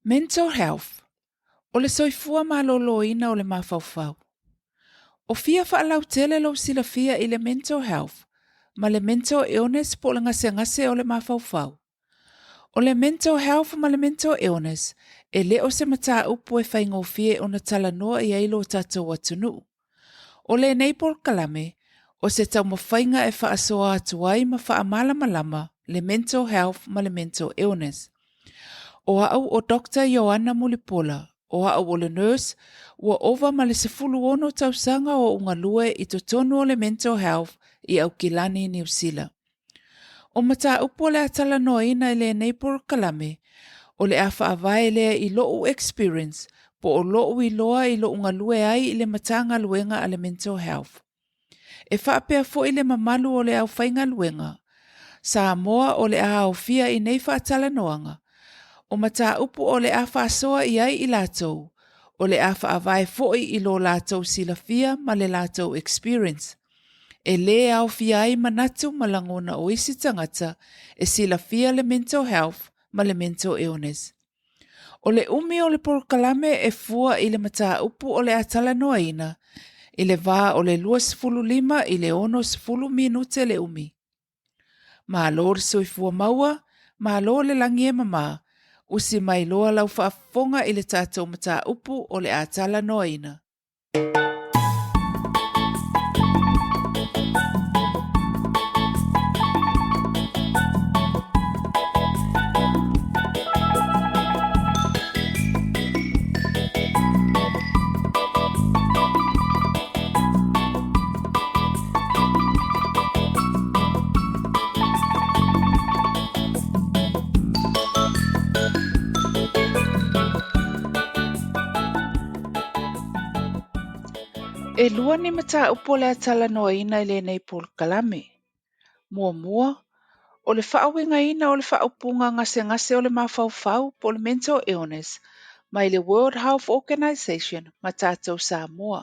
Mental Health, O le soifua malōlōina o le mafaufau. O fia faalautele lou silafia i le mental health ma le mental illness po o le gasegase o le mafaufau? O le mental health ma le mental illness e le o se mataupu e faigofie ona talanoa i ai lo tatou atunuu. O lenei polokalame, o se taumafaiga e faasoa atu ai ma faamalamalama le mental health ma le mental illness. O au o Doctor Ioana Mulipola, o au o le nurse, ua ova ma le 16 tausaga o ou galue i totonu o le mental health i Aukilani, Niu Sila. O mataupu o le a talanoaina i lenei polokalame, o le a faavae lea i lo'u experience po o lo'u iloa i lo'u galue ai i le Matagaluega a le Mental Health. E faapea foi le mamalu o le aufaigaluega Samoa o le a aofia i nei faatalanoaga, o mataupu o le a faasoa i ai i latou, o le a faavae foi i lo latou silafia ma le latou experience. E lē aofia ai manatu ma lagona o isi tagata e silafia le mental health ma le mental illness. O le umi o le polokalame e fua i le mataupu o le a talanoaina i le va o le 25 i le 60 minute le umi. Malo le soifua maua, malo le lagi e mama, usi mai loa lau faafofoga i le tatou mataupu o le a talanoaina. E lua ni mataupu o le a talanoaina i lenei polokalame. Muamua, o le faauigaina o le faaupuga gasegase o le mafaufau po o le mental illness mai le World Health Organization ma tatou Samoa.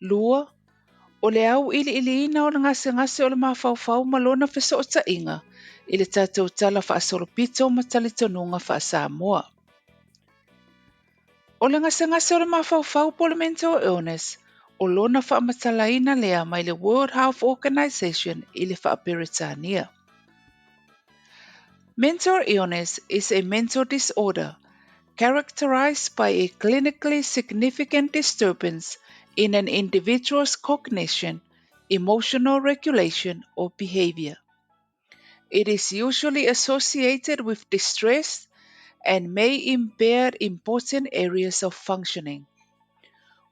Lua, o le auiliiliina o le gasegase o le mafaufau ma lona fesootaiga i le tatou tala faasolopito ma talitonuga faa-Samoa. O le gasegase o le mafaufau po o le mental illness, o lona faamatalaina lea mai le World Health Organization i le faa-Peretania. Mental illness is a mental disorder characterized by a clinically significant disturbance in an individual's cognition, emotional regulation, or behavior. It is usually associated with distress and may impair important areas of functioning.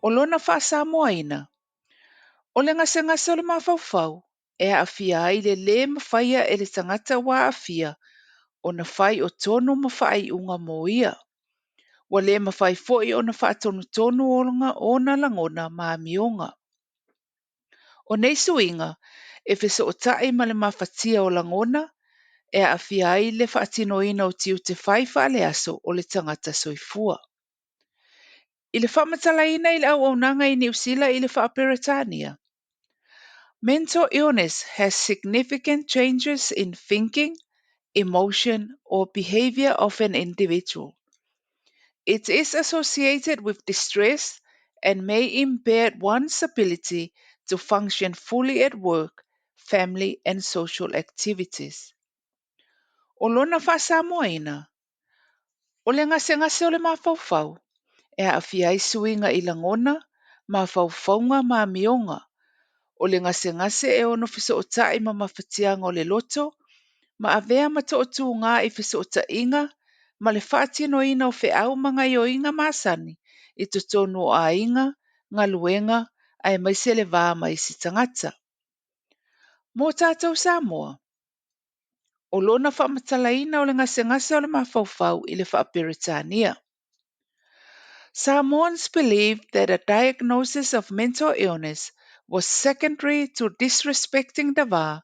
O lona faa-Samoaina, o le gasegase o le mafaufau e aafia ai le lē mafaia e le tagata ua aafia ona fai o tonu ma faaiuga mo ia. Ua lē mafai foi ona faatonutonu ona lagona ma amioga. O nei suiga e fesootai ma le mafatia o lagona e aafia ai le faatinoina o tiute fai faaleaso o le tagata soifua. I le faamatalaina i le auaunaga i Niu Sila i le faa-Peretania, Mental illness has significant changes in thinking, emotion or behavior of an individual. It is associated with distress and may impair one's ability to function fully at work, family and social activities. O lona faa-Samoaina, o le gasegase o le mafaufau, e aafia ai suiga i lagona, mafaufauga ma amioga. O le gasegase e ono fesootai ma mafatiaga o le loto, ma avea ma tootūgā i fesootaiga ma le faatinoina o feau ma gaoioiga masani i totonu o aiga, galuega, aemaise le va ma isi tagata. Mo tatou Samoa, o lona faamatalaina o le gasegase o le mafaufau i le faa-Peretania. Samoans believed that a diagnosis of mental illness was secondary to disrespecting the va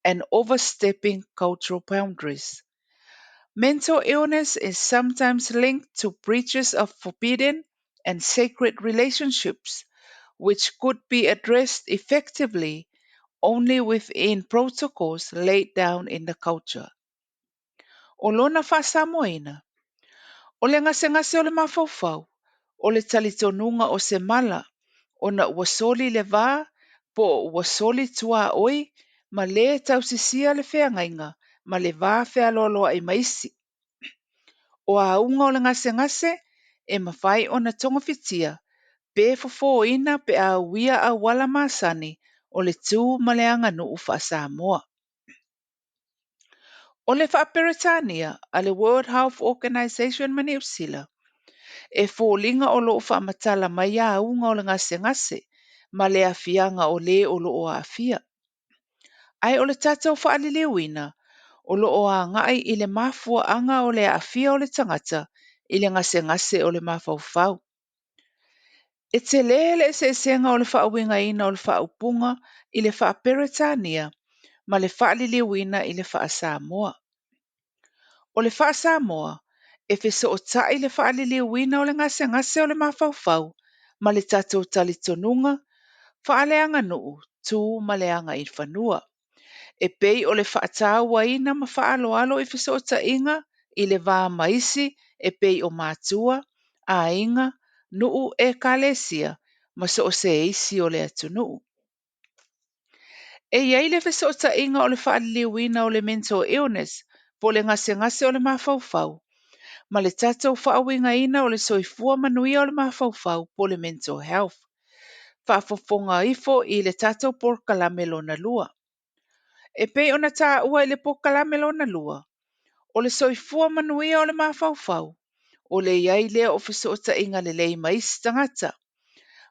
and overstepping cultural boundaries. Mental illness is sometimes linked to breaches of forbidden and sacred relationships, which could be addressed effectively only within protocols laid down in the culture. O lona faa-Samoaina, O le gasegase o le mafaufau, o le talitonuga o se mala ona ua soli le va po o ua soli tuaoi ma lē tausisia le feagaiga ma le va fealoaloai ma isi. O auga o le gasegase e mafai ona togafitia pe fofōina pe a uia auala masani o le tu ma le aganuu faa-Samoa. O le faa-Peretania a le World Health Organization ma Niu Sila, e foliga o lo o faamatala mai auga o le gasegase ma le aafiaga o le o lo o aafia. Ae o le tatou faaliliuina, o lo o agai i le mafuaaga o le aafia o le tagata i le gasegase o le mafaufau. E tele le eseesega o le faauigaina o le faaupuga i le faa-Peretania ma le faaliliuina i le faa-Samoa. O le faa-Samoa, e fesootai le faaliliuina o le gasegase o le mafaufau ma le tatou talitonuga faaleaganuu, tu ma le agaifanua. E pei o le faatauaina ma faaaloalo i fesootaiga i le va ma isi e pei o matua, aiga, nuu, ekalesia ma so o se isi o le atunuu. E i ai le fesootaiga o le faaliliuina o le mental illness po o le gasegase o le mafaufau ma le tatou faauigaina o le soifua manuia o le mafaufau po o le mental health. Faafofoga ifo i le tatou polokalame lona lua. E pei ona taua i le polokalame lona lua, o le soifua manuia o le mafaufau, o le i ai lea o fesootaiga lelei ma isi tagata,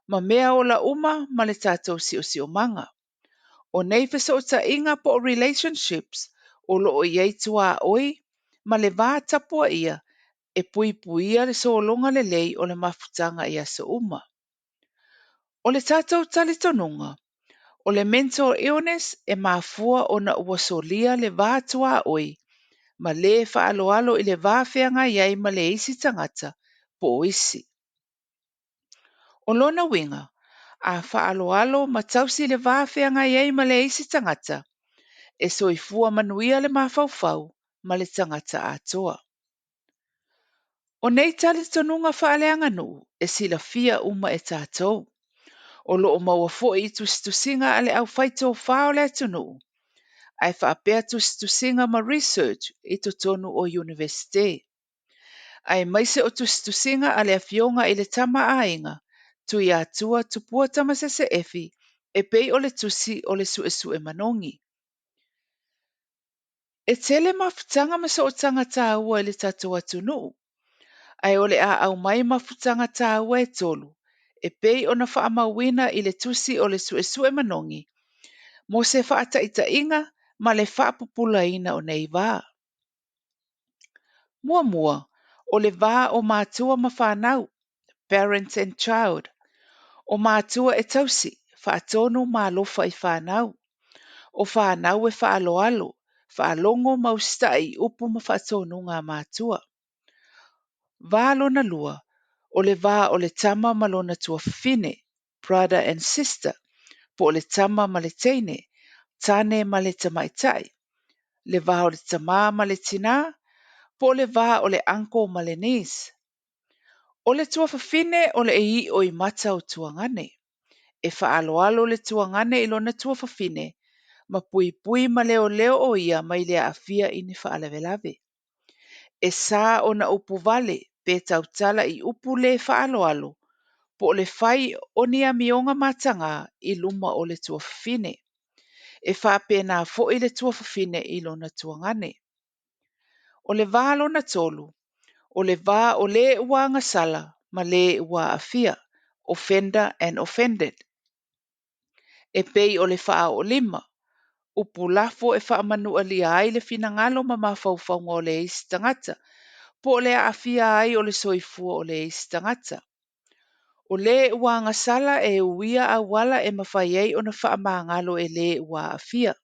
ma mea ola uma ma le tatou siosiomaga. O nei fesootaiga po o relationships o lo o i ai tuaoi ma le va tapuaia e puipuia le sologa lelei o le mafutaga i aso uma. O le tatou talitonuga, o le mental illness e mafua ona ua solia le va tuaoi ma lē faaaloalo i le va feagai ai ma le isi tagata po o isi. O lona uiga, a faaaloalo ma tausi le va feagai ai ma le isi tagata, e soifua manuia le mafaufau ma le tagata atoa. O nei talitonuga faaleaganuu e silafia uma e tatou. O lo o maua foi i tusitusiga a le aufaitofa o le atunuu, ae faapea tusitusiga ma research i totonu o Iunivesite. Aemaise o tusitusiga a le Afioga i le Tama a Aiga, Tuiatua Tupua Tamasese Efi, e pei o le tusi o le Suesue Manogi. E tele mafutaga ma sootaga taua i le tatou atunuu, ae o le a aumai mafutaga taua e tolu e pei ona faamauina i le tusi o le Suesue Manogi mo se faataitaiga ma le faapupulaina o nei va. Muamua, o le va o matua ma fanau, parents and child. O matua e tausi, faatonu ma alofa i fanau. O fanau e faaaloalo, faalogo ma usitai i upu ma faatonuga a matua. Va lona lua, o le va o le tama ma lona tuafafine, brother and sister, po o le tama ma le teine, tane ma le tamaitai, le va o le tamā ma le tinā, po o le va o le uncle ma le niece. O le tuafafine o le i'o i mata o tuagane. E faaaloalo le tuagane i lona tuafafine ma puipui ma leoleo o ia mai le aafia i ni faalavelave. E sa ona upu vale pe tautala i upu le faaaloalo po o le fai o ni amioga mataga i luma o le tuafafine. E faapena foi le tuafafine i lona tuagane. O le va lona tolu, o le va o le ua agasala ma le ua aafia, offender and offended. E pei o le faaoolima, upu lafo e faamanualia ai le finagalo ma mafaufauga o le isi tagata, po o le aafia ai o le soifua o le isi tagata. O le ua agasala e uia auala e mafai ai ona faamagalo e le ua aafia.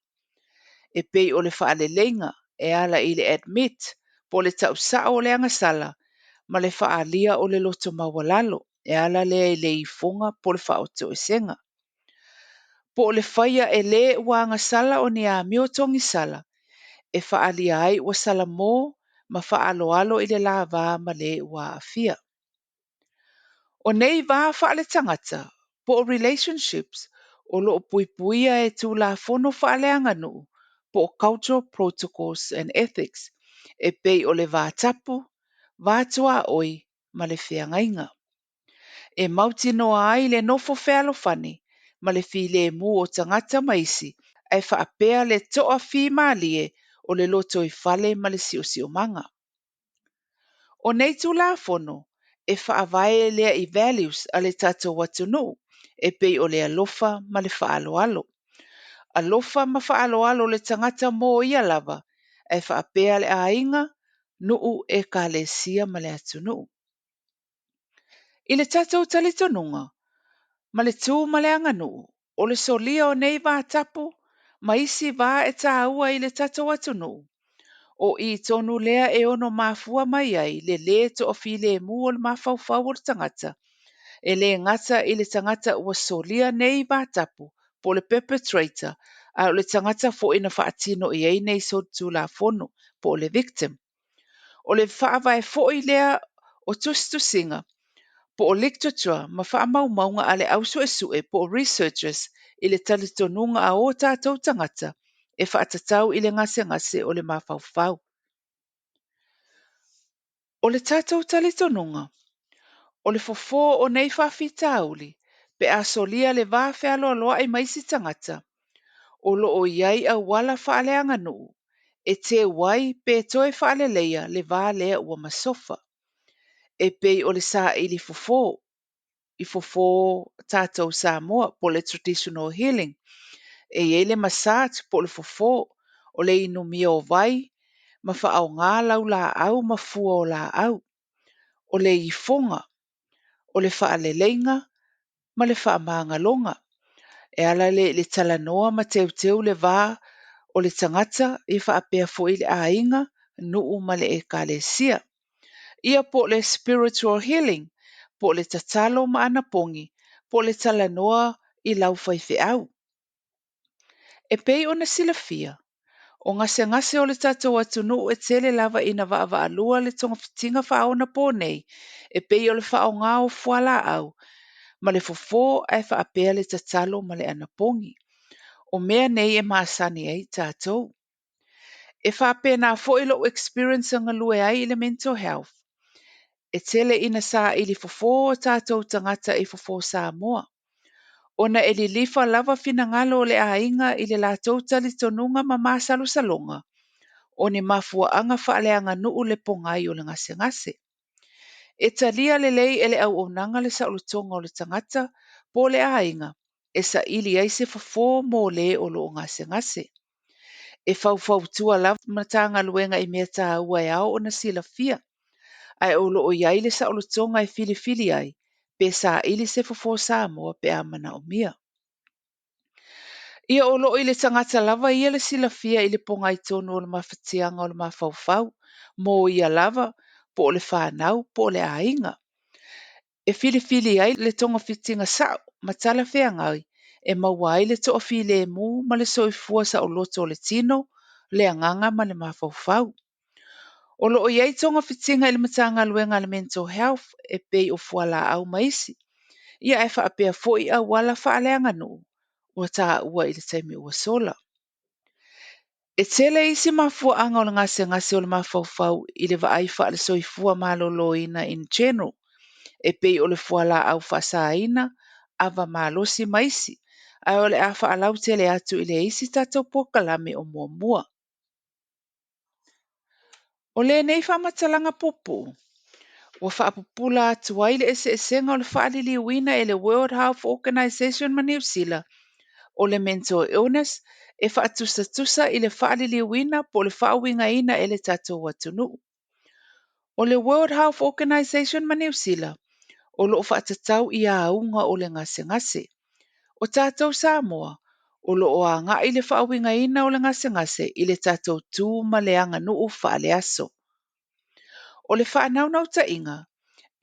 E pei o le faaleleiga e ala i le admit po o le tausao o le agasala ma le faaalia o le loto maualalo e ala lea i le ifoga po o le faaotoesega. Po o le faia e le ua agasala o ni amio togisala e faaalia ai ua salamo ma faaaloalo i le la va ma le ua aafia. O nei va faaletagata po o relationships o lo o puipuia e tulafono faaleaganuu po o cultural protocols and ethics e pei o le va tapu, va tuaoi ma le feagaiga. E mautinoa ai le nofo fealofani ma le filemu o tagata ma isi ae faapea le toafimalie o le lotoifale ma le siosiomaga. O nei Tulafono e faavae lea i values a le tatou atunuu e pei o le alofa ma le faaaloalo. Alofa ma faaaloalo le tagata mo ia lava ae faapea le aiga, nuu, ekalesia ma le atunuu. I le tatou talitonuga ma le tu ma le aganuu, o le solia o nei va tapu ma isi va e taua i le tatou atunuu, o i tonu lea e ono mafua mai ai le lē toafilemu o le mafaufau o le tagata, e le gata i le tagata ua solia nei va tapu po o le perpetrator, a o le tagata foi na faatino i ai nei solitulafono po o le victim. O le faavae foi lea o tusitusiga po o literature ma faamaumauga a le au suesue po o researchers i le talitonuga a o tatou tagata e faatatau i le gasegase o le mafaufau. O le tatou talitonuga, o le fofo o nei faafitauli pe a solia le va fealoaloai ma isi tagata, o lo o i ai auala faaleaganuu e teu ai pe toe faaleleia le va lea ua masofa. E pei o le saili fofo, i fofo tatou Samoa po o le traditional healing. E i ai le massage po o le fofo, o le inumia o vai ma faaaoga laulaau ma fua o laau. O le ifoga, o le faaleleiga ma le faamagaloga. E ala lea i le talanoa ma teuteu le va o le tagata ia faapea foi le aiga, nuu ma le ekalesia. Ia po o le spiritual healing, po o le tatalo ma anapogi, po o le talanoa i lau faifeau. E pei ona silafia, o gasegase o le tatou atunuu e tele lava ina vaavaalua le togafitiga faaonaponei e pei o le faaaoga o fualaau ma le fofo ae faapea le tatalo ma le anapogi. O mea nei e masani ai tatou. E faapena foi lou experience e galue ai i le mental health. E tele ina saili fofo o tatou tagata i fofo Samoa, ona e lilifa lava finagalo o le aiga i le latou talitonuga ma masalosaloga, o ni mafuaaga faaleaganuu le pogai o le gasegase. E talia lelei e le auaunaga le saolotoga o le tagata po o le aiga e saili ai se fofo mo le o lo o gasegase. E faufautua lava Matagaluega i mea taua e ao ona silafia, ae o lo o i ai le saolotoga e filifili ai pe saili se fofo Samoa pe a manaomia. Ia o lo o i le tagata lava ia le silafia i le pogai tonu o le mafatiaga o le mafaufau mo ia lava po o le fanau po o le aiga. E filifili ai le togafitiga sao ma talafeagai e maua ai le toafilemu ma le soifua saoloto o le tino, le agaga ma le mafaufau. O lo o i ai togafitiga i le Matagaluega a le Mental Health e pei o fualaau ma isi, ia ae faapea foi auala faaleaganuu ua taua i le taimi ua sola. E tele isi mafuaaga o le gasegase o le mafaufau i le vaai faale-soifua maloloina in general, e pei o le fualaau faasaina, ava malosi ma isi, ae o le a faalautele atu i le isi tatou polokalame o muamua. O lenei faamatalaga puupuu, ua faapupula atu ai le eseesega o le faaliliuina e le World Health Organization ma Niu Sila o le mental illness e faatusatusa i le faaliliuina po o le faauigaina e le tatou atunuu. O le World Health Organization ma Niu Sila o lo o faatatau i auga o le gasegase. O tatou Samoa, o lo o agai le faauigaina o le gasegase i le tatou tu ma le aganuu faaleaso. O le faanaunautaiga,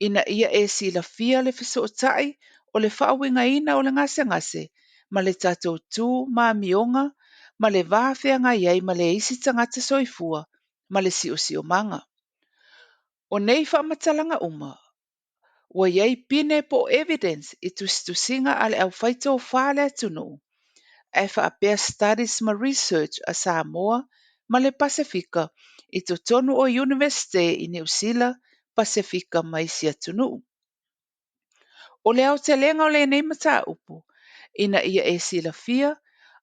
ina ia e silafia le fesootai o le faauigaina o le gasegase ma le tatou tu ma amioga ma le va feagai ai ma le isi tagata soifua ma le siosiomaga. O nei faamatalaga uma, ua i ai pine po o evidence i tusitusiga a le aufaitofa a le atunuu, ae faapea studies ma research a Samoa ma le Pasefika i totonu o Iunivesite i Niu Sila, Pasefika ma isi atunuu. O le aotelega o lenei mataupu, ina ia e silafia,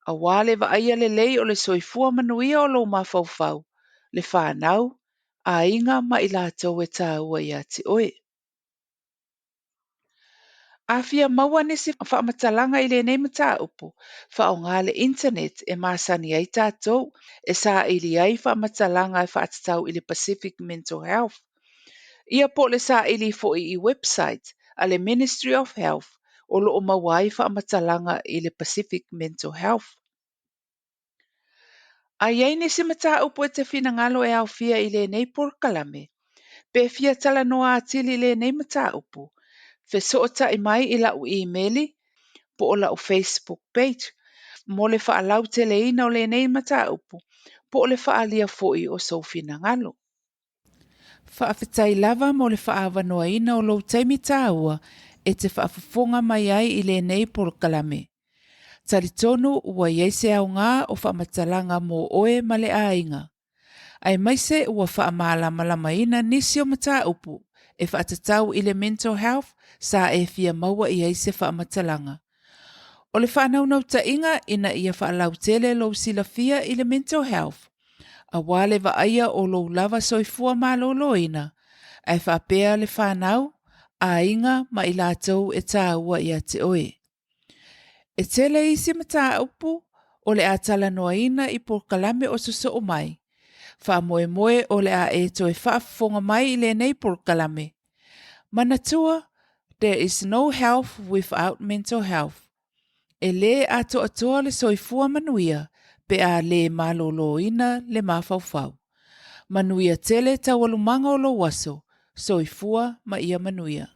aua le vaaia lelei o le soifua manuia o lou mafaufau, le fanau, aiga ma i latou e taua ia te oe. A fia maua nisi faamatalaga i lenei mataupu, faaaoga le internet e masani ai tatou e saili ai faamatalaga e faatatau i le Pacific Mental Health. Ia po o le saili foi i website a le Ministry of Health o lo o maua ai faamatalaga i le Pacific Mental Health. A i ai nisi mataupu e te finagalo e aofia i lenei polokalame, pe fia talanoa atili i lenei mataupu, fesootai mai i lau imeli po o lau Facebook page mo le faalauteleina o lenei mataupu po o le faaalia foi o sou finagalo. Faafetai lava mo le faaavanoaina o lou taimi taua e te faafofoga mai ai i lenei polokalame. Talitonu ua i ai se aoga o faamatalaga mo oe ma le aiga, aemaise ua faamalamalamaina nisi o mataupu e faatatau i le mental health sa e fia maua i ai se faamatalaga. O le faanaunautaiga ina ia faalautele lou silafia i le mental health, aua le vaaia o lou lava soifua maloloina, ae faapea le fanau, aiga ma i latou e taua ia te oe. E tele isi mataupu o le a talanoaina i polokalame o sosoo mai. Faamoemoe o le a e toe faafofoga mai i lenei polokalame. Manatua, there is no health without mental health. E lē atoatoa le soifua manuia pe a lē maloloina le mafaufau. Manuia tele taualumaga o lou aso. Soifua ma ia manuia.